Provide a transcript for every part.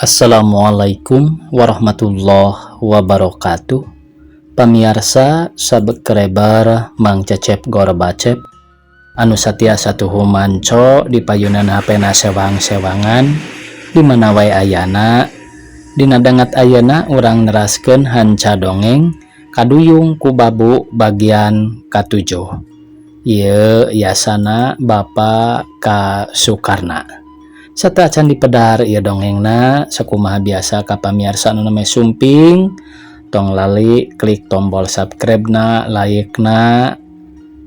Assalamualaikum warahmatullahi wabarakatuh. Pamiarsa subscriber Mang Cecep Gorbacep anu satiasa tuhu manco di payunan HP na sewang-sewangan di mana wae ayana. Dina dangat ayeuna urang neraskeun hanca dongeng Kaduyung ku Babu bagian katujuh. Ieu yasana Bapak K. Sukarna. Sateuacan dipedar ieu dongengna, sakumaha biasa ka pamiarsa anu namanya sumping, tong lali klik tombol subscribe na, like na,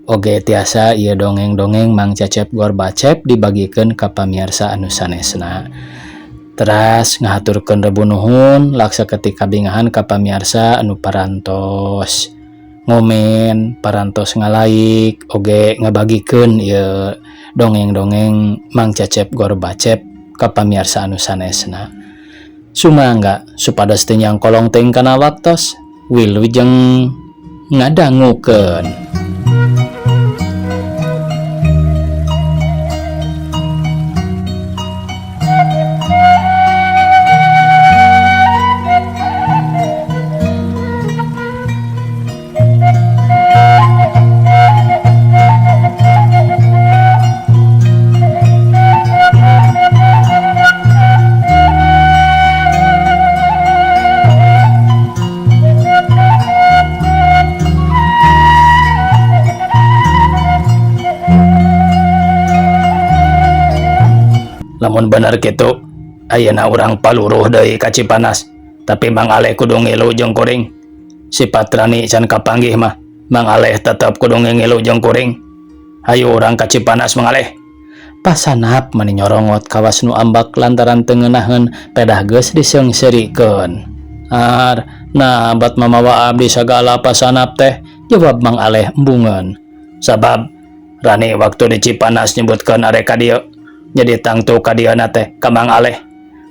oge tiasa ieu dongeng-dongeng Mang Cecep Gorbacep dibagikeun ka pamiarsa anu sanesna. Teras ngahaturkeun rebu nuhun laksa ketika bingahan ka pamiarsa anu parantos ngomen, parantos ngalaik, oge ngabagikeun ieu dongeng-dongeng Mang Cecep Gorbacep ka pamiarsa anu sanesna. Sumangga supados teu nyangkolong teuing kana waktos, wilujeng ngadangukeun. Lamun bener kitu ayeuna urang paluruh deui ka Cipanas, tapi Mang Aleh kudu ngilu jeung kuring. Sifat Rani can kapanggih mah Mang Aleh tetep kudu ngilu jeung kuring. Hayu urang ka Cipanas, Mang Aleh. Pasanap mani nyorongot kawas nu ambak lantaran teu ngeunaheun pedah geus diseungseurikeun. Ar, nah bat mamawa abdi sagala pasanap teh, jawab Mang Aleh embungeun. Sabab Rani waktu di Cipanas nyebutkeun arek ka dieu, jadi tangtu ka dieuna teh ka Mang Aleh.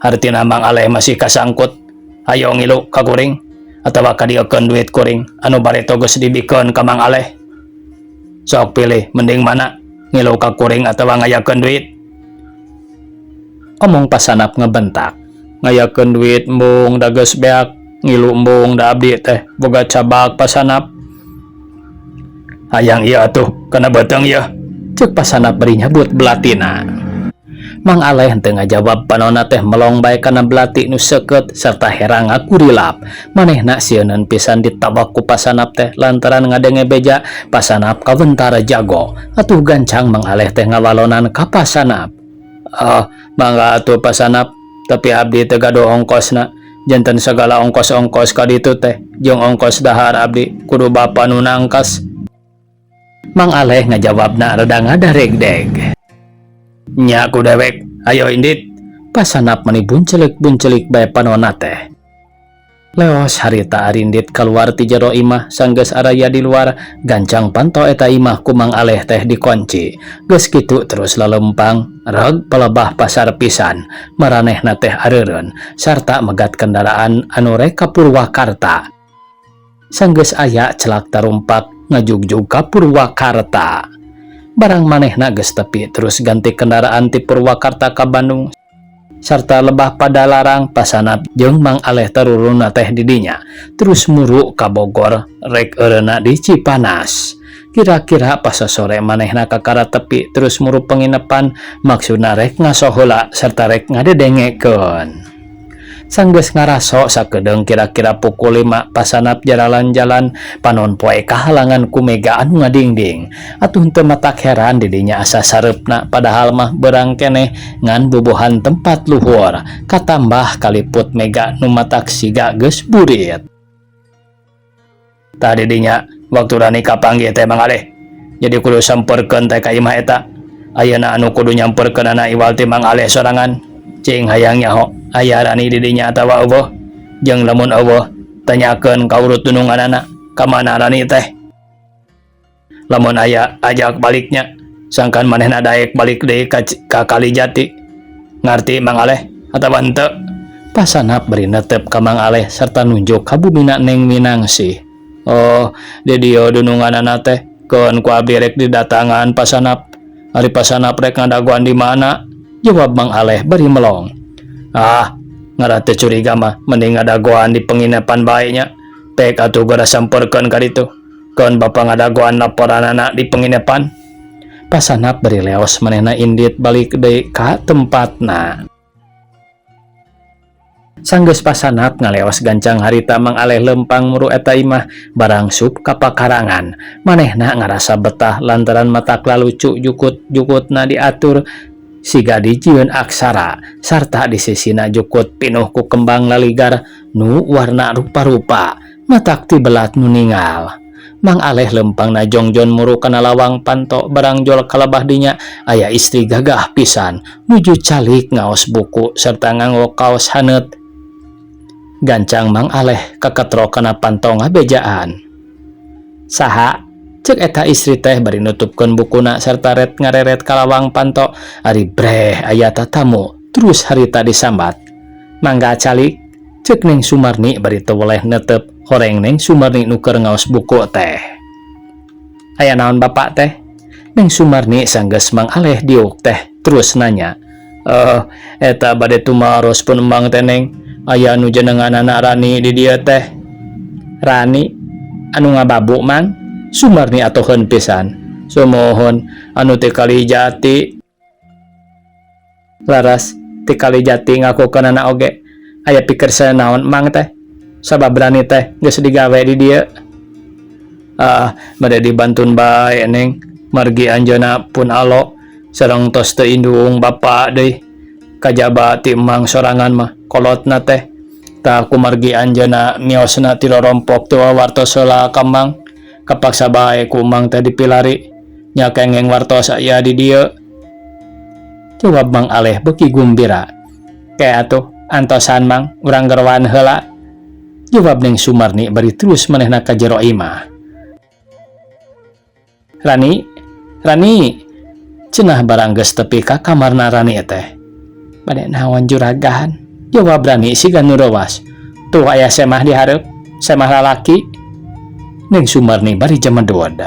Hartina Mang Aleh masih kasangkut. Hayo ngilu ka kuring atawa kadieukeun duit kuring anu bareto geus dibikeun ka Mang Aleh. Sok pilih mending mana, ngilu ka kuring atawa ngayakeun duit. Omong pasanap ngebentak. Ngayakeun duit embung da geus beak, ngilu embung da abdi teh boga cabak pasanap. Hayang ieu atuh kana beuteung ieu, ceuk pasanap bari nyabut belatina. Mang Aleh teu ngajawab, panonna teh melong bae kana belati nu seukeut serta herang ngakurilap. Manehna sieuneun pisan ditabak ku pasanap teh lantaran ngadenge beja pasanap kawentar jago. Atuh gancang Mang Aleh teh ngawalonan ka pasanap. Ah, mangga atuh pasanap, tapi abdi teu gaduh ongkosna. Janten sagala ongkos-ongkos ka ditu teh jeung ongkos dahar abdi kudu bapa nu nangkas. Mang Aleh ngajawabna rada ngadaregdeg. Nya ku dewek, ayo indit. Pasanap mani buncelik-buncelik bae panonna teh. Leos harita arindit keluar ti jero imah, sanggeus araya di luar, gancang panto eta imah ku Mang Aleh teh dikunci. Geus kitu terus lalempang, reg pelebah pasar pisan, maranehna teh areureun sarta megat kendaraan anu rek ka Purwakarta. Sanggeus aya celak tarumpak ngajugjug ka Purwakarta. Barang manehna geus tepi terus ganti kendaraan ti Purwakarta ka Bandung sarta lebah pada larang pasanap jeung Mang Aleh tarurunna teh di dinya terus muru ka Bogor rek eureuna di Cipanas. Kira-kira pas sore manehna kakara tepi terus muru penginepan maksudna rek ngaso heula serta rek ngadedengekeun. Sanggeus ngaraso sakedeung kira-kira pukul 5 pasanap jaralan-jalan panon poe kahalangan ku mega anu ngadingding. Atuh teu matak heran didinya asa sareupna padahal mah berang keneh ngan bubuhan tempat luhur katambah kaliput mega nu matak siga geus burit. Tah didinya waktu Rani kapanggih teh Mang Aleh. Jadi kudu samperkeun teh ka imah eta. Ayeuna anu kudu nyamperkeunana iwal ti Mang Aleh sorangan. Cing hayang nyaho aya Rani didinya atawa eueuh. Jeung lamun eueuh tanyakeun ka urut dununganana ka mana Rani teh. Lamun aya ajak baliknya sangkan manehna daek balik deui ka Kalijati. Ngarti Mang Aleh atawa henteu? Pasanap bari netep ka Mang Aleh serta nunjuk ka bumina Neng Minangsih. Oh, di dieu dununganana teh keun ku abdi rek didatangan pasanap. Ari pasanap rek ngadagoan di mana? Jawab Mang Aleh bari melong. Ah, Ngarah teu curiga mah mending ngadagoan di penginapan bae nya. Pek atuh geura samperkeun ka ditu. Keun bapa ngadagoan laporanana di penginapan. Pasanap bari leos manehna indit balik deui ka tempatna. Sanggeus pasanap ngaleos gancang harita Mang Aleh lempang muru eta imah barang sup ka pakarangan. Manehna ngarasa betah lantaran matak lalucu jukut-jukutna diatur siga dijieun aksara sarta di sisina jukut pinuh ku kembang laligar nu warna rupa-rupa matak tibelat nu ningal. Mang Aleh lempang na jongjon muru kana lawang panto barang jol kalebah dinya aya istri gagah pisan nuju calik ngaos buku serta nganggo kaos haneut. Gancang Mang Aleh kaketro kana panto ngabejaan. Saha? Cek eta istri teh bari nutupkeun bukuna serta ret ngareret ka lawang panto ari breh aya tatamu terus harita disambat. Mangga calik? Cek Neng Sumarni bari teu weleh netep horeng Neng Sumarni nu keur ngaos buku teh. Aya naon bapak teh? Neng Sumarni sanggeus Mang Aleh diuk teh terus nanya. Eh, eta bade tumaros pun emang teh Neng. Aya nu jenenganana Rani di dieu teh. Rani anu ngababu Mang? Sumarni atoheun pisan. Sumuhun anu ti Kalijati. Laras ti Kalijati ngakukeunana oge. Aya pikersa naon Mang teh? Sabab Rani teh geus digawe di dieu. Ah, bade dibantun bae Neng. Margi anjeunna pun alo sareng tos teu indung bapa deui. Kajaba ti emang sorangan mah kolotna teh. Tah kumargi anjeunna miosna ti rorompok teu wartos heula ka Mang. Kapaksa bae ku Mang teh dipilari. Nya kengeng wartos aya di dieu. Jawab Mang Aleh beuki gumbira. Ke atuh antosan Mang urang geroan heula. Jawab Neng Sumarni bari terus manehna ka jero imah. Rani, Rani, cenah barang geus tepi ka kamarna Rani teh. Bade naon juragan? Jawab Rani siga nu reuwas. Tuh aya semah di hareup, semah lalaki. Neng Sumarni bari jemedod.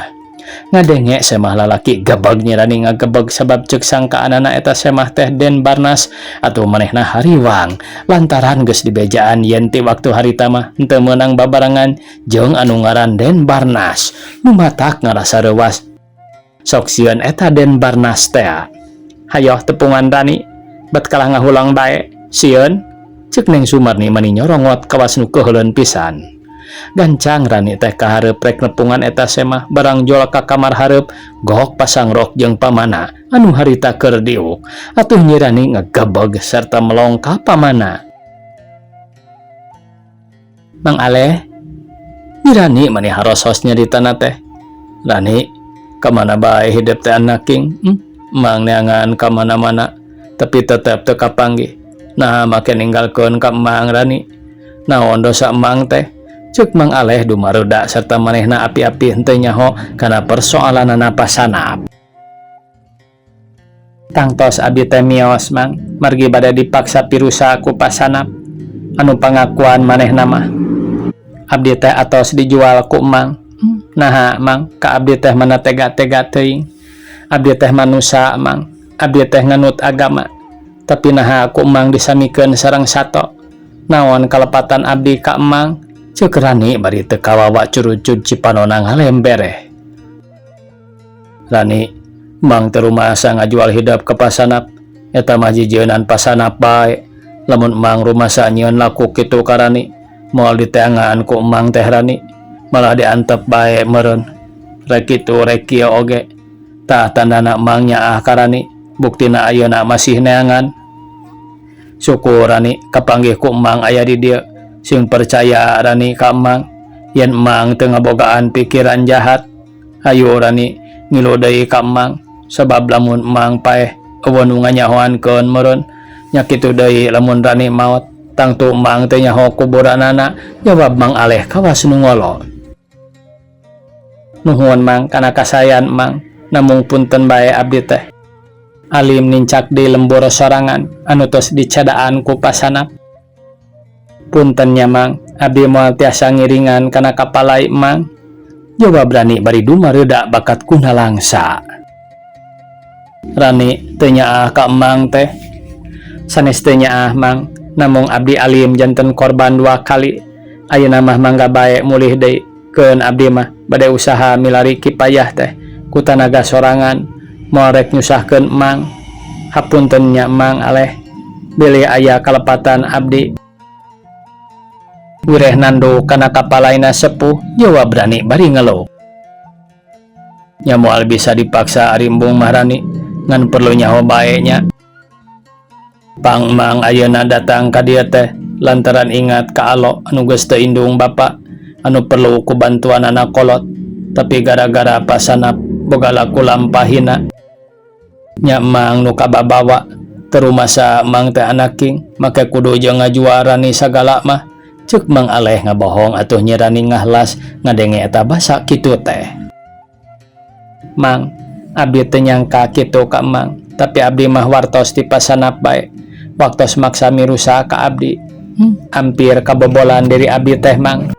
Ngadenge semah lalaki gebeg nyi Rani ngagebeg sabab ceuk sangkaanana eta semah teh Den Barnas atuh manehna hariwang lantaran geus dibejaan yen ti waktu harita mah henteu meunang babarengan jeung anu ngaran Den Barnas nu matak ngarasa reuwas sok sieun eta Den Barnas tea. Hayoh tepungan Rani bet kalah ngahulang bae sieun ceuk Neng Sumarni mani nyorongot kawas nu keuheuleun pisan. Gancang Rani teh ka hareup rek nepungan eta semah barang jol ka kamar hareup gok pasang rok jeung pamana anu harita keur diuk atuh Nyi Rani ngagebeg serta melong ka pamana. Mang Aleh, Nyi Rani mani harosos nyaritana teh. Rani, kamana bae hidep teh anaking? Mang neangan ka mana-mana tapi tetep teu kapanggih. Nah make ninggalkeun ka Mang Rani. Naon dosa Mang teh? Ceuk Mang Aleh dumaruda serta manehna api-api henteu nyaho kana persoalanana pasanap. Tangtos abdi teh mios Mang, margi bade dipaksa pirusa ku pasanap. Anu pangakuan manehna mah. Abdi teh atos dijual ku Mang. Naha Mang, ka abdi teh mana tega-tega teuing. Abdi teh manusa Mang, abdi teh nganut agama. Tapi naha ku Mang disamikeun sareng sato. Naon kalepatan abdi ka Mang? Ceuk Rani bari teu kawawa curucud cipanona ngalembereh. Rani, Mang teu rumasa ngajual hidep ka pasanap. Eta mah jijieunnan pasanap bae. Lamun Mang rumasa nyieun laku kitu ka Rani, moal diteangan ku Mang teh Rani. Malah diantep bae meureun. Rek kitu rek kieu oge. Tah tandana Mang nyaah ka Rani, buktina ayeuna masih neangan. Syukur Rani kapanggih ku Mang aya di dieu. Sing percaya Rani ka Mang yen Mang teu ngabogaan pikiran jahat. Hayu Rani ngilu deui ka Mang sabab lamun Mang paeh eueuh nu nganyahoankeun meureun. Nya kitu deui lamun Rani maot tangtu Mang teu nyaho kuburanana. Jawab Mang Aleh kawas nu ngolo. Nuhun Mang kana kasayan Mang, namung punten bae abdi teh. Alim nincak di lembur sorangan anu tos dicadaan ku pasanap. Punten nya Mang, abdi moal tiasa ngiringan kana kapalai Mang. Jawab Rani bari dumareuda bakat ku nalangsa. Rani teu nyaah ka Mang teh. Sanes teu nyaah Mang, Namung abdi alim janten korban dua kali. Ayeuna mah mangga bae mulih deui. Keun abdi mah bade usaha milari kipayah teh ku tanaga sorangan moal rek nyusahkeun Mang. Hapunten nya Mang Aleh bilih aya kalepatan abdi. Wireh nanduk kana kapalaina sepuh jawab Rani bari ngeluh. Nya moal bisa dipaksa ari embung mah Rani ngan perlu nyaho bae nya. Pang Mang ayeuna datang ka dieu teh lantaran ingat ka Alo anu geus teu indung bapa anu perlu ku bantuanana kolot tapi gara-gara pasanap boga laku lampah hina. Nya Mang nu kababawa teu rumasa Mang teh anak king make kudu jeung ngajual Rani sagala mah ceuk Mang Aleh ngabohong atuh Nyi Rani ngahlas ngadenge eta basa kitu teh. Mang, abdi teu nyangka kitu ka Mang, tapi abdi mah wartos ti pasanap bae. Waktos maksa mirusa ka abdi. Hampir kabobolan diri abdi teh Mang.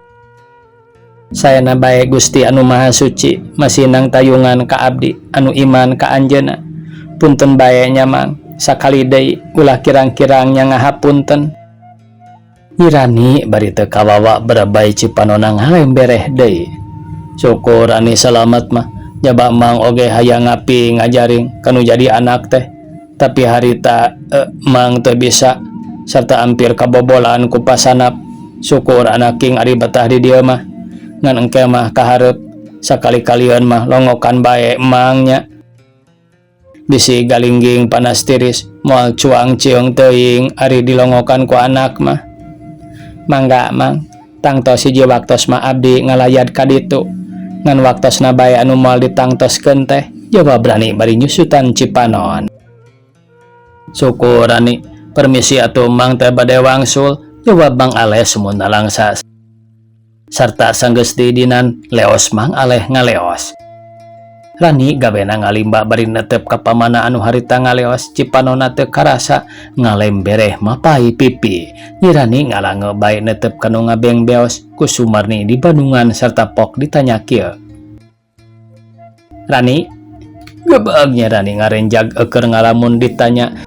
Saena bae Gusti anu Maha Suci masih nang tayungan ka abdi anu iman ka anjeunna. Punten bae nya Mang, sakali deui ulah kirang-kirang nya ngahapunten. Nyi Rani bari teu kawawa berebay cipanona ngalembereh deui. Syukur Rani salamet mah. Jaba Mang oge hayang ngapi ngajaring kanu jadi anak teh. Tapi harita Mang teu bisa serta hampir kabobolan ku pasanap. Syukur anak king ari betah di dieu mah. Ngan engke mah kaharep sakali-kalian mah longokan bae Mang nya. Bisi galingging panas tiris moal cuang cieung teuing ari dilongokan ku anak mah. Mangga Mang, tangtos hiji waktos mah abdi ngalayat ka ditu. Ngan waktosna bae anu moal ditangtoskeun teh, jawab Rani bari nyusutan cipanon. Syukur Rani, permisi atuh Mang teh bade wangsul, jawab Mang Aleh sumuna nalangsa. Sarta sanggeus diidinan leos Mang Aleh ngaleos. Rani gawena ngalimba bari netep ka pamana anu harita ngaleos cipanona teu karasa ngalembereh mapai pipi. Nyi Rani ngalange bae netep kanu ngabeng beos ku Sumarni di Bandungan serta pok ditanya kieu. Rani gebeug Nyi Rani ngarenjag eukeur ngalamun ditanya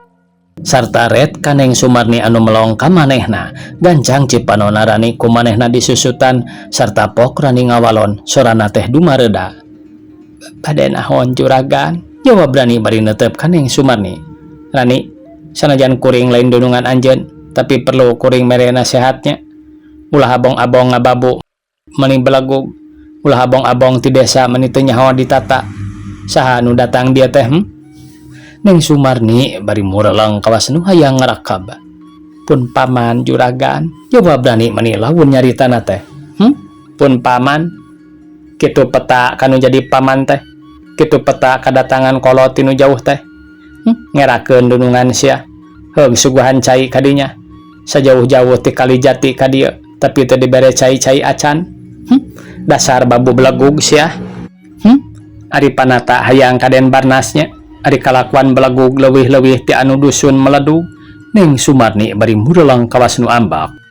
sarta ret kaneng Sumarni anu melong ka manehna. Gancang cipanona Rani ku manehna disusutan sarta pok Rani ngawalon sorana teh dumareda. Bade nahon juragan, jawab Rani bari netep kaneng Sumarni. Rani, sanajan kuring lain dunungan anjeun, tapi perlu kuring mere nasihatnya. Ulah abong-abong ngababu meni belegug, ulah abong-abong ti desa meni teu nyaho ditata. Saha nu datang dieu teh? Neng Sumarni bari mureleng kawas nu hayang ngarakab. Pun paman juragan, jawab Rani meni laun nyaritana teh. Pun paman. Kitu peta kanu jadi paman teh. Kitu peta kadatangan kolot tinu jauh teh. Ngerakeun dunungan sia. Heug suguhan cai kadinya. Sajauh-jauh ti Kalijati ka dieu, tapi teu dibere cai-cai acan. Dasar babu belegug sia. Ari panata hayang kaden Barnasnya. Ari kalakuan belegug leuwih-leuwih ti anu dusun meledug. Neng Sumarni bari mureleng kawas nu ambak.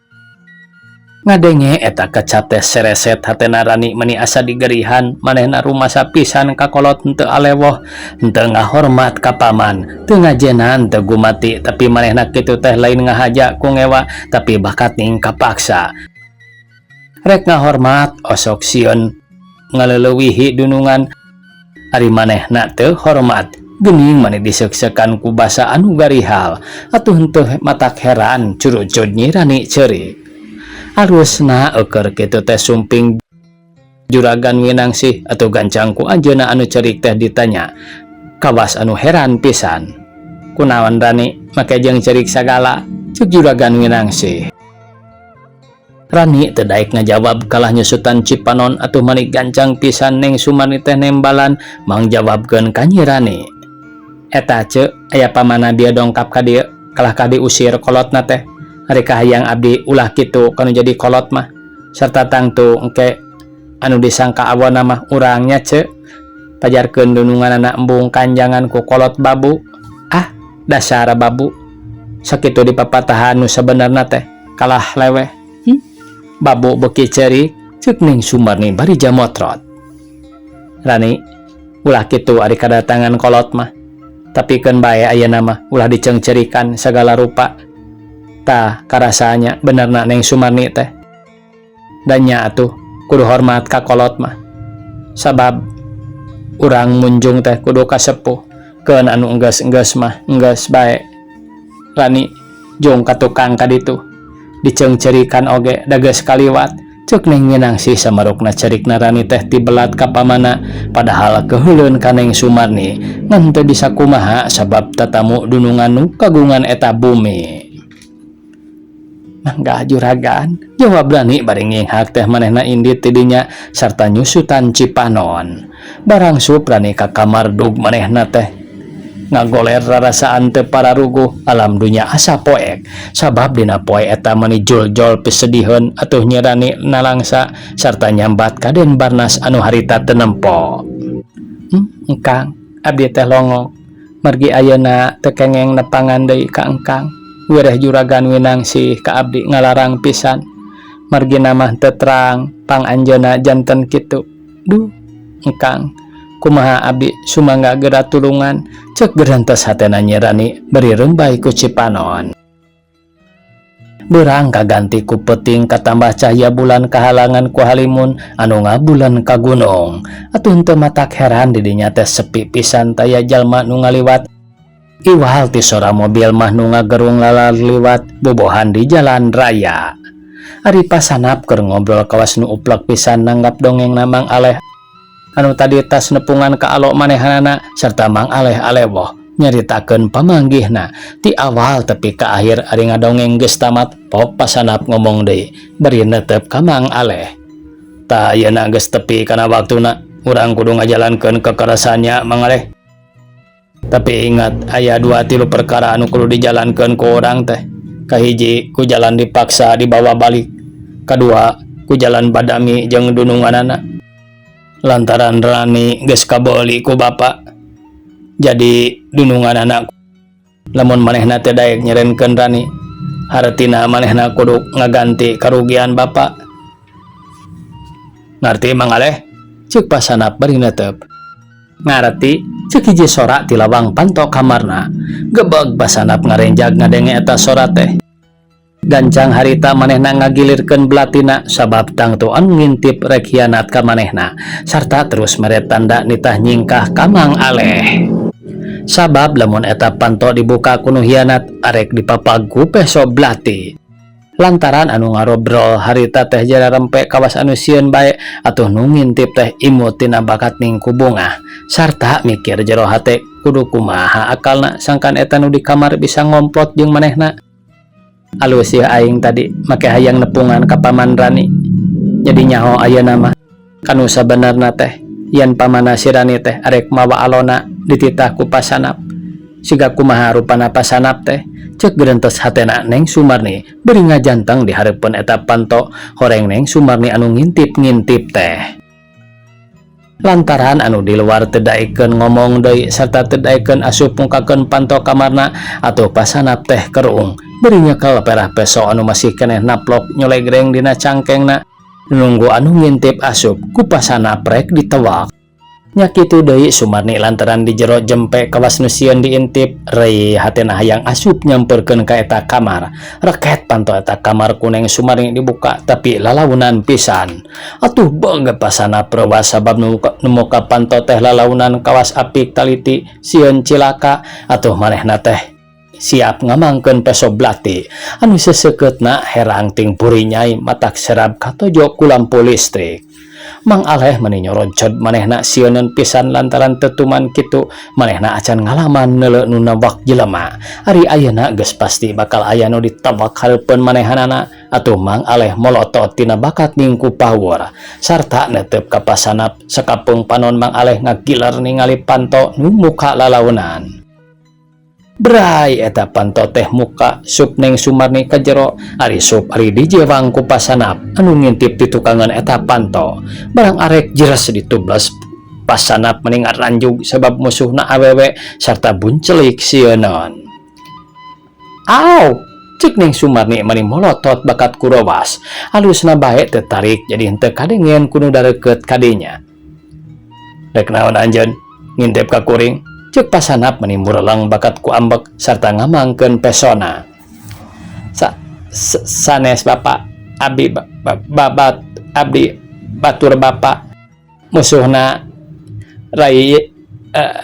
Ngadenge eta kecap teh sereset hatena Rani meni asa digerihan manehna rumasa pisan ka kolot henteu alewoh henteu ngahormat ka paman teu ngajenan teu gumati tapi manehna kitu teh lain ngahaja ku ngewa tapi bakat ning kapaksa rek ngahormat osok sieun ngaleulewihi dunungan ari manehna teu hormat geuning maneh diseuk-seukan ku basa anu garihal atuh henteu matak heran curucud Nyi Rani ceurik. Alusna eukeur kitu teh sumping juragan Winangsih atau gancang ku anjeunna anu cerik teh ditanya kawas anu heran pisan. Kunaon Rani make jeung cerik sagala ceuk juragan Winangsih. Rani teu daek ngajawab kalah nyusutan cipanon atuh mani gancang pisan Neng Sumarni teh nembalan mangjawabkeun ka Nyi Rani. Eta ceu aya pamana bieu dongkap ka dieu kalah ka diusir kolotna teh. Ari kahayang abdi ulah kitu kanu jadi kolot mah serta tangtu engke anu disangka awona mah urangnya ceu pajarkeun dununganana embung kanjangan ku kolot babu. Ah dasar babu sakitu dipapatahan nu sabenerna teh kalah leweh. Babu beuki ceurik ceuk Ning Sumarni bari jamotrot. Rani ulah kitu ari kadatangan kolot mah tapi keun bae ayeuna mah ulah diceungceurikan sagala rupa. Tah karasa nya benerna Neng Sumarni teh. Da nya atuh kudu hormat ka kolot mah. Sabab urang munjung teh kudu ka sepuh keun anu enggeus-enggeus mah enggeus bae. Rani jung ka tukang ka ditu diceungceurikan oge da geus kaliwat. Ceuk Neng Minangsih samarukna cerikna Rani teh tibelat ka pamana padahal keuheuleun ka Neng Sumarni ngan teu bisa kumaha sabab tatamu dunungan nu kagungan eta bumi. Mangga juragan, jawab Rani bari nginghak teh manehna indit ti dinya sarta nyusutan cipanon. Barang sup Rani ka kamar dug manehna teh ngagoler rarasaan teu pararuguh alam dunya asa poek sabab dina poe eta mani juljol pisediheun atuh Nyi Rani nalangsa sarta nyambat ka Den Barnas anu harita teu nempo. Engkang, abdi teh longok margi ayeuna teu kengeng nepangan deui ka engkang. Wireh juragan Winangsih ka abdi ngalarang pisan margina mah teu terang pang anjeunna janten kitu. Duh, engkang, kumaha abdi sumangga geura tulungan, cek gerentes hatena Nyi Rani bari rembay ku cipanon. Beurang kaganti ku peuting katambah cahya bulan kahalangan ku halimun anu ngabuleun ka gunung. Atuh henteu matak heran di dinya teh sepi pisan taya jalma nu ngaliwat. Iwal ti sora mobil mah nu ngagerung lalar liwat bobohan di jalan raya. Ari pasanap keur ngobrol kawas nu uplek pisan nanggap dongengna Mang Aleh anu tadi tas nepungan ka alo manehanana serta Mang Aleh alewoh nyaritakeun pamanggihna ti awal tepi ka akhir. Ari ngadongeng geus tamat pok pasanap ngomong deui bari netep ka Mang Aleh. Tah, ayeuna geus tepi kana waktuna urang kudu ngajalankeun kekerasannya, Mang Aleh. Tapi ingat, aya dua tilu perkara anu kudu dijalankeun ku urang teh. Kahiji, ku jalan dipaksa dibawa balik. Kedua, ku jalan badami jeung dununganana. Lantaran Rani geus kabeuli ku bapa jadi dununganana, lamun manehna teh daek nyerenkeun Rani, hartina manehna kudu ngaganti karugian bapa. Ngarti, Mang Aleh? Ceuk pasanap bari netep. Ngarti, ceuk hiji sora ti lawang panto kamarna. Gebeg pasanap ngarenjag ngadenge eta sora teh. Gancang harita manehna ngagilirkeun belatina sabab tangtu anu ngintip rek hianat ka manehna sarta terus mere tanda nitah nyingkah ka Mang Aleh. Sabab lamun eta panto dibuka ku nu hianat, arek dipapag ku peso belati. Lantaran anu ngarobrol harita teh jara rempe kawas anu sieun bae, atuh nu ngintip teh imut tina bakat ning ku bungah sarta mikir jero hate kudu kumaha akalna sangkan eta nu di kamar bisa ngomplot jeung manehna. Alus ya aing tadi make hayang nepungan ka paman Rani, jadi nyaho ayeuna mah kanu sabenerna teh yen pamana si Rani teh arek mawa alona dititah ku pasanap. Siga kumaha rupana pasanap teh, cek gerentes hatena Neng Sumarni bari ngajanteng di hareupeun eta panto horeng Neng Sumarni anu ngintip-ngintip teh. Lantaran anu di luar teu daekeun ngomong deui sarta teu daekeun asup mukakeun panto kamarna, atuh pasanap teh kerung bari nyekel perah peso anu masih keneh naplok nyolegreng dina cangkengna. Nunggu anu ngintip asup, ku pasanap rek ditewak. Nya kitu deui Sumarni, lantaran di jero jempe kawas nu sieun diintip, rei hatena hayang asup nyamperkeun ka eta kamar. Reket panto eta kamar ku Neng Sumarni dibuka, tapi lalaunan pisan. Atuh beungeut pasanap reuwas sabab nu muka panto teh lalaunan kawas apik taliti sieun cilaka. Atuh manehna teh siap ngamangkeun peso belati anu seseukeutna herang ting purinyai matak serab katojo ku lampu listrik. Mang Aleh meni nyoroncod manehna sieuneun pisan lantaran tetuman kitu manehna acan ngalaman neuleu nu nawak jelema. Ari ayeuna geus pasti bakal aya nu ditewak hareupeun manehanana. Atuh Mang Aleh molotot tina bakat ningku pawur sarta netep ka pasanap. Sakapeung panon Mang Aleh ngagiler ningali panto nu muka lalaunan. Bray eta panto teh muka, sup Neng Sumarni ka jero. Ari sup ari dijewang ku pasanap anu ngintip di tukangan eta panto. Barang arek jeres ditublas pasanap meni ngaranjug sebab musuhna awewe sarta buncelik sieuneun. Aw, cek Neng Sumarni meni molotot bakat ku rowas. Alusna bae tertarik jadi henteu kadengen ku nu dareukeut kadinya. Rek naon anjeun ngintip ka kuring? Cek pasanap meni murelang bakat ku ambek sarta ngamangkeun pesona. Sa Sanes, Bapak, abdi babat abdi batur Bapak, musuhna Rai,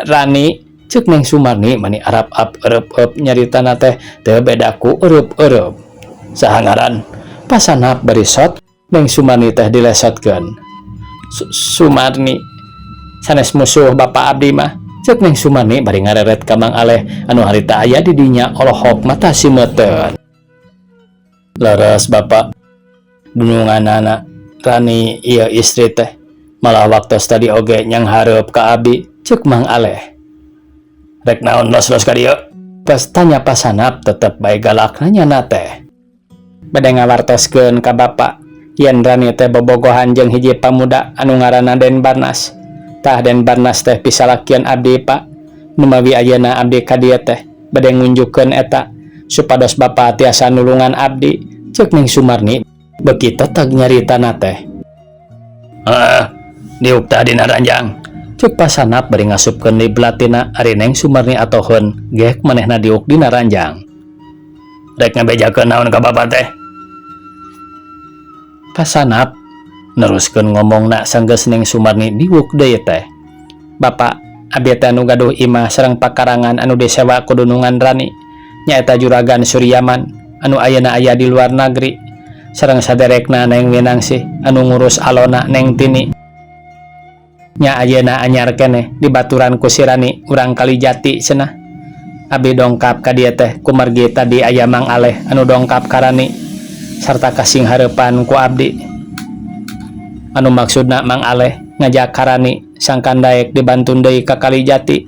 Rani, cek Neng Sumarni mani arap ap erep ep nyaritana teh teu beda ku eureub-eureub. Saha ngaran? Pasanap bari sot Neng Sumarni teh dilesotkeun. Sumarni sanes musuh Bapak abdi mah, cek Neng Sumarni bari ngareret ka Mang Aleh anu harita aya di dinya olohok mata simeuten. Leres, Bapak, dununganana Rani ieu istri teh malah waktos tadi oge nyanghareup ka abi, cek Mang Aleh. Rek naon los-los ka dieu? Pas tanya Pasanap tetep bae galak nanyana teh. Bade ngawartoskeun ka Bapak yen Rani teh bobogohan jeung hiji pamuda anu ngaranna Den Barnas. Tah, Den Barnas teh pisalakian abdi, Pak. Numawi ayeuna abdi ka dieu teh bade ngunjukkeun eta supados Bapak tiasa nulungan abdi, cek Neng Sumarni beuki teteg nyaritana teh. Heeh, diuk tah dina ranjang, cek Pasanap bari ngasupkeun deui belatina. Ari Neng Sumarni atoheun gek manehna diuk dina ranjang. Rek ngabejakeun naon ka Bapak teh? Pasanap neruskeun ngomongna sanggeus Neng Sumarni diuk deui teh. Bapak, abdi teh anu gaduh imah sareng pakarangan anu disewa ku dunungan Rani, nyaeta Juragan Suryaman anu ayeuna aya di luar nagri sareng saderekna Neng Winangsih anu ngurus alona Neng Tini. Nya, ayeuna anyar keneh dibaturan ku si Rani urang Kalijati cenah. Abdi dongkap ka dieu teh kumargi tadi aya Mang Aleh anu dongkap ka Rani sarta kasing hareupan ku abdi, anu maksudna Mang Aleh ngajak ka Rani sangkan daek dibantun deui ka Kalijati,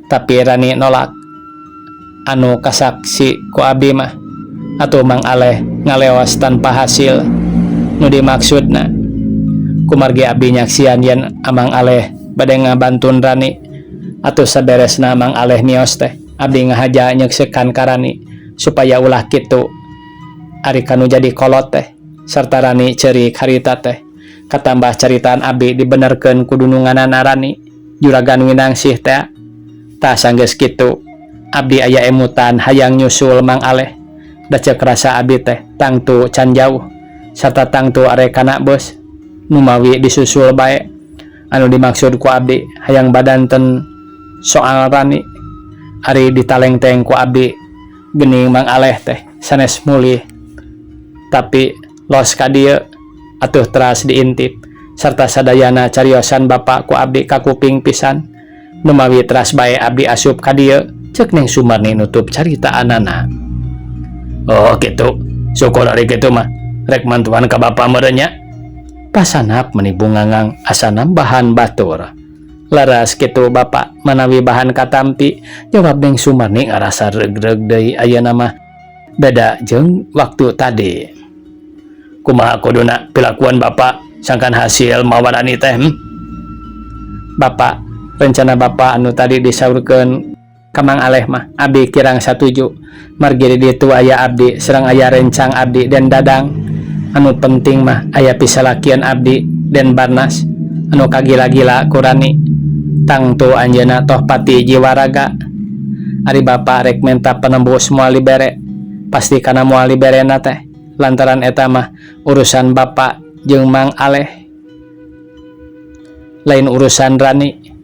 tapi Rani nolak anu kasaksi ku abdi mah. Atuh Mang Aleh ngaleos tanpa hasil nu dimaksudna. Kumargi abdi nyaksian yen Amang Aleh bade ngabantun Rani, atuh saberesna Mang Aleh mios teh abdi ngahaja nyeksekan ka Rani supaya ulah kitu, ari kanu jadi kolot teh sarta Rani ceurik harita teh. Katambah caritaan abdi dibenerkeun ku dununganana Rani, Juragan Winangsih teh. Tah, sanggeus kitu abdi aya emutan hayang nyusul Mang Aleh, da ceuk rasa abdi teh tangtu can jauh sarta tangtu arek kana bus numawi disusul bae. Anu dimaksud ku abdi hayang badanten soal Rani. Ari ditalengteng ku abdi geuning Mang Aleh teh sanes mulih tapi los ka dieu, atuh teras diintip sarta sadayana cariosan Bapak ku abdi kakuping pisan, numawi teras bae abdi asup ka dieu, cek Neng Sumarni nutup caritaanana. Oh gitu, syukur ari kitu mah. Rek mantuan ka Bapak meureun nya? Pasanap meni bungangang asa nambahan batur. Leres kitu, Bapak, manawi bahan katampi, jawab Neng Sumarni ngarasa reug-reug deui ayeuna mah, beda jeung waktu tadi. Kumaha kuduna pilakuan Bapak sangkan hasil mawa Rani teh? Bapak, rencana Bapak anu tadi disaurkeun ka Mang Aleh mah abdi kirang satuju, margi di ditu aya abdi sareng aya rencang abdi Den Dadang. Anu penting mah aya pisalakian abdi Den Barnas anu kagila-gila ku Rani. Tangtu anjeunna toh pati jiwa raga. Ari Bapak rek menta penembus moal dibere, pasti kana moal diberena teh, lantaran eta mah urusan Bapak jeung Mang Aleh, lain urusan Rani.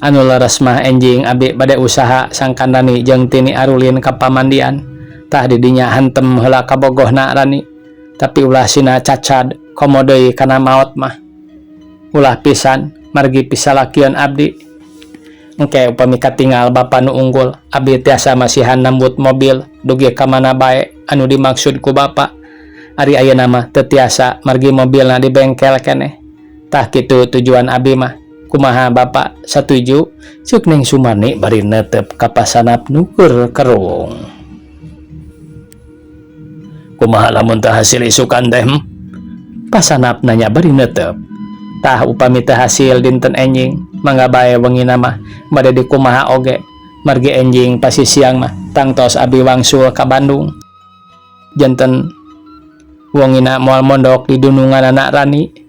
Anu leres mah enjing abdi bade usaha sangkan Rani jeung Tini arulin ka pamandian. Tah, di dinya hantem heula kabogohna Rani, tapi ulah sina cacad komo deui kana maot mah ulah pisan, margi pisalakian abdi. Engke upami katingal Bapa nu unggul, abdi tiasa masihan nambut mobil dugi ka mana bae anu dimaksud ku Bapa. Ari ayeuna mah teu tiasa margi mobilna di bengkel keneh. Tah, kitu tujuan abdi mah. Kumaha, Bapak satuju? Cek Neng Sumarni bari netep ka Pasanap nu keur kerung. Kumaha lamun teu hasil isukan teh? Pasanap nanya bari netep. Tah, upami teu hasil dinten enjing, mangga bae wengina mah bade dikumaha oge, margi enjing pasti siang mah tangtos abdi wangsul ka Bandung, janten wengina moal mondok di dununganana Rani.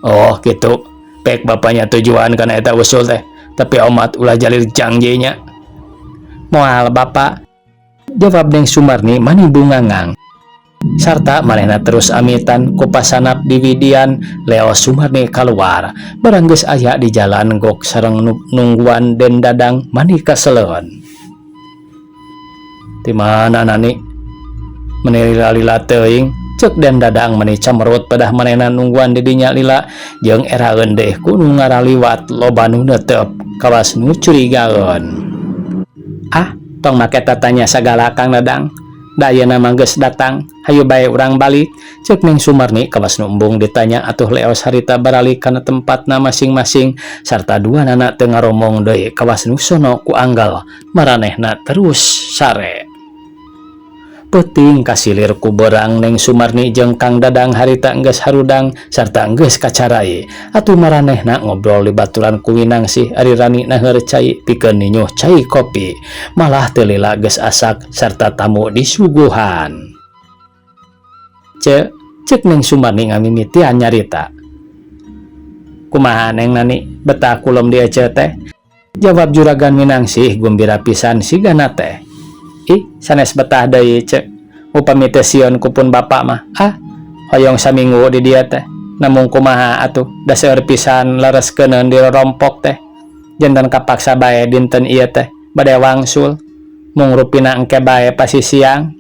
Oh gitu, pek bapaknya tujuan kana eta usul teh, tapi omat ulah jalir janjinya. Moal, Bapak. Jawab Neng Sumarni mani bungangang. Sarta manehna terus amitan ku pasanap diwidian Leo Sumarni kaluar. Barang geus aya di jalan gok sareng nungguan Den Dadang mani kaseleun. Ti mana Nani? Meni lila-lila teuing, cek Den Dadang mani camerut pedah manehna nungguan di dinya lila jeung eraeun deui ku nu ngaraliwat loba nu neuteup kawas nu curigaeun. Ah, tong make tatanya sagala, Kang Dadang. Da ayeuna mah geus datang, hayu bae urang balik, cek Neng Sumarni kawas nu embung ditanya atuh leos harita baralik kana tempatna masing-masing sarta duanana teu ngaromong deui kawas nu sono ku anggal maranehna terus sare. Peuting kasilir ku beurang Neng Sumarni jeung Kang Dadang harita enggeus harudang sarta enggeus kacarai. Atuh maranehna ngobrol di baturan ku Winangsih ari Rani naheur cai pikeun ninyuh cai kopi. Malah teu lila geus asak sarta tamu disuguhan. Ce, cek Neng Sumarni ngamimitian nyarita. Kumaha, Neng Nani, betah kulem di ece teh? Jawab Juragan Minangsih gumbira pisan sigana teh. Ih, sanes betah deui, ce. Upami teu sieun ku pun bapak mah. Ah, hoyong saminggu di dieu teh. Namung kumaha atuh, da seueur pisan lereskeun dirorompok teh. Janten kapaksa bae dinten ieu teh bade wangsul. Mung rupina engke bae pasi siang.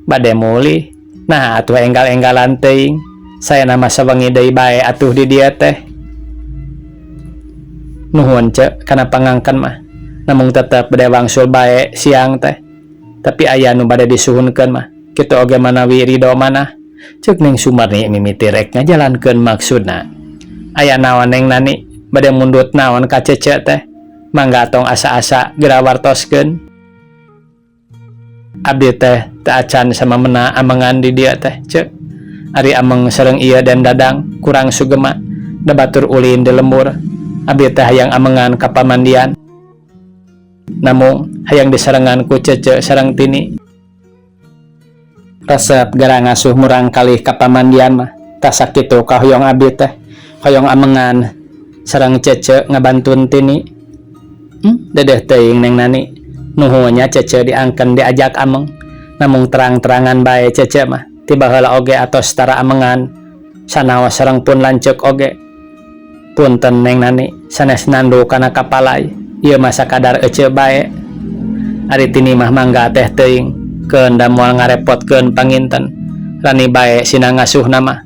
Bade mulih. Nah, atuh enggal-enggalan teuing. Saena mah sawengi deui bae atuh di dieu teh. Nuhun, ce, kana pangangken mah. Namung tetep bade wangsul bae siang teh. Tapi aya nu bade disuhunkeun mah. Kitu oge manawi ridho manah. Cek Neng Sumarni mimiti rek ngajalankeun maksudna. Aya naon, Neng Nani, bade mundut naon ka Cece teh? Mangga tong asa-asa geura wartoskeun. Abdi teh teu acan samamena amengan di dieu teh, ce. Ari ameng sareng ieu Den Dadang kurang sugema da batur ulin di lembur. Abdi teh hayang amengan ka pamandian. Namung hayang disarengan ku Cece sareng Tini. Resep gara ngasuh murang kalih ka pamandian mah. Tah sakitu kahoyong abdi teh. Hoyong amengan sareng Cece ngabantun Tini. Dedeh teuing, Neng Nani. Nuhun nya Cece diangken diajak ameng. Namung terang-terangan bae Cece mah. Ti baheula oge atos tara amengan. Sanaos sareng pun lanceuk oge. Punten, Neng Nani, sanes nandu kana kapalai. Ieu mah sakadar ece bae. Ari Tini mah mangga teh teuing. Keun da moal ngarepotkeun panginten. Rani bae sina ngasuhna mah.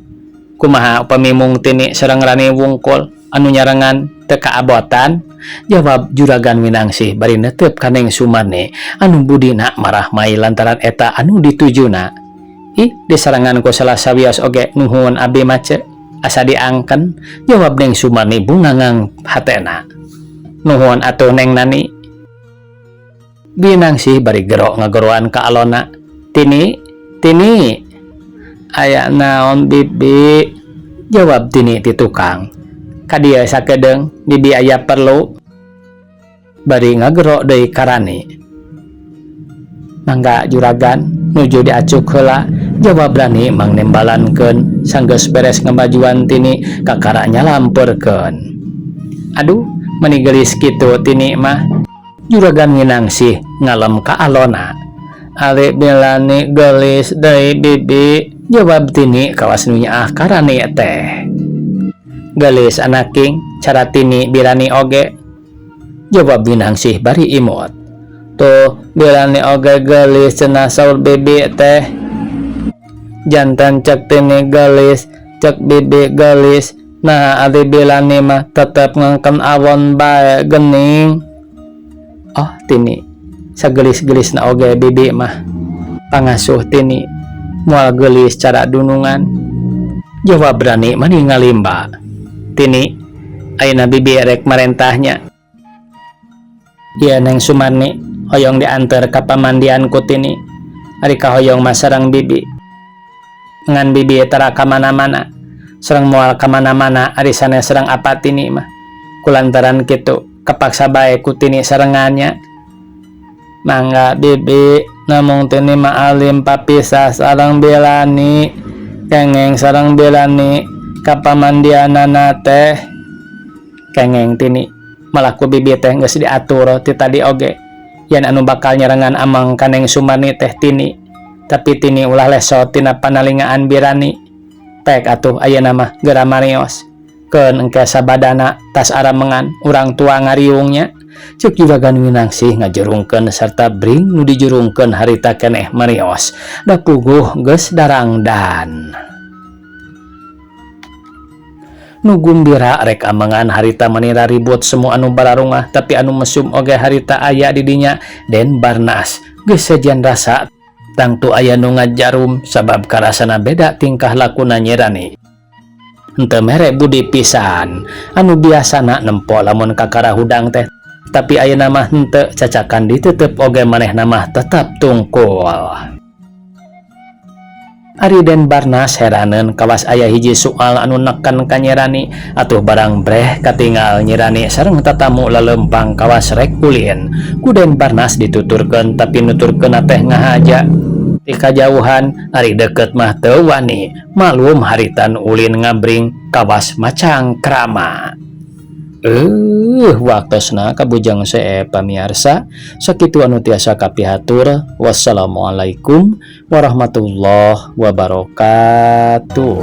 Kumaha upami mung Tini sareng Rani wungkul anu nyarengan, teu kaabotan? Jawab Juragan Minangsih bari netep ka Neng Sumarni anu budina marahmai lantaran eta anu ditujuna. Ih, disarengan ku salah sawios oge nuhun abdi mah, ce. Asa diangken, jawab Neng Sumarni bungangang hatena. Nuhun atuh, Neng Nani. Binangsih bari gero ngagoroan ka alona. Tini, Tini. Aya naon, Bibi? Jawab Tini ti tukang. Kadieu sakedeung, Bibi aya perlu. Bari ngagero deui ka Rani. Mangga, Juragan, nuju diacuk heula, jawab Rani mang nembalankeun sanggeus beres ngamajuan Tini kakara nyalampeurkeun. Aduh, meni geulis kitu Tini mah. Juragan Minangsih ngalem ka alona. Ari Bilani geulis deui, Bibi, jawab Tini kawas nu nyaah ka Rani teh. Geulis anaking, cara Tini Bilani oge, jawab Minangsih bari imut. Tuh, Bilani oge geulis cenah saur Bibi teh. Janten cek Tini geulis, cek Bibi geulis. Nah, ari Bilani mah tetep ngengken awon bae gening. Oh, Tini, sagelis-gelisna oge Bibi mah. Pangasuh Tini, moal geulis cara dunungan. Jawab Rani mani ngalimba. Tini, ayeuna Bibi rek marentahnya. Ieu Neng Sumarni hoyong dianter ka pamandian ku Tini. Ari kahoyong mah sareng Bibi. Ngan Bibi tara ka mana-mana. Sareng moal ka mana-mana ari sanes sareng apa Tini mah. Kulantaran kitu kapaksa bae ku Tini sarengannya. Mangga, Bibi, namung Tini mah alim papisah sareng Bilani. Kengeng sareng Bilani ka pamandianana teh. Kengeng, Tini, malah ku Bibi teh geus diatur ti tadi oge. Yen anu bakal nyerengan ameng ka Neng Sumarni teh Tini. Tapi Tini ulah lesot tina panalingaan Birani. Pek atuh ayeuna mah geura marios. Keun engke sabadana tas aramengan urang tua ngariung nya. Cek Juragan Winangsih ngajurungkeun sarta bring nu dijurungkeun harita keneh marios. Da puguh geus darangdan. Nu gumbira rek amengan harita manira ribut semua anu bararungah tapi anu mesum oge harita aya di dinya Den Barnas geus sejen rasa tangtu aya nu ngajarum sabab karasana beda tingkah lakuna Nyi Rani. Henteu mere budi pisan anu biasana nempo lamun kakara hudang teh tapi ayeuna mah henteu cacakan ditutup oge manehna mah tetap tungkul. Ari Den Barnas heraneun kawas aya hiji soal anu neken ka Nyi Rani atuh barang breh katingal Nyi Rani sareng tatamu lalempang kawas rek ulin. Ku Den Barnas dituturkeun tapi nuturkeunna teh ngahaja ti kajauhan ari deukeut mah teu wani malum haritan ulin ngabring kawas macang krama. Waktosna kabujang see pamiarsa sakitu anu tiasa kapihatur. Wassalamualaikum warahmatullahi wabarakatuh.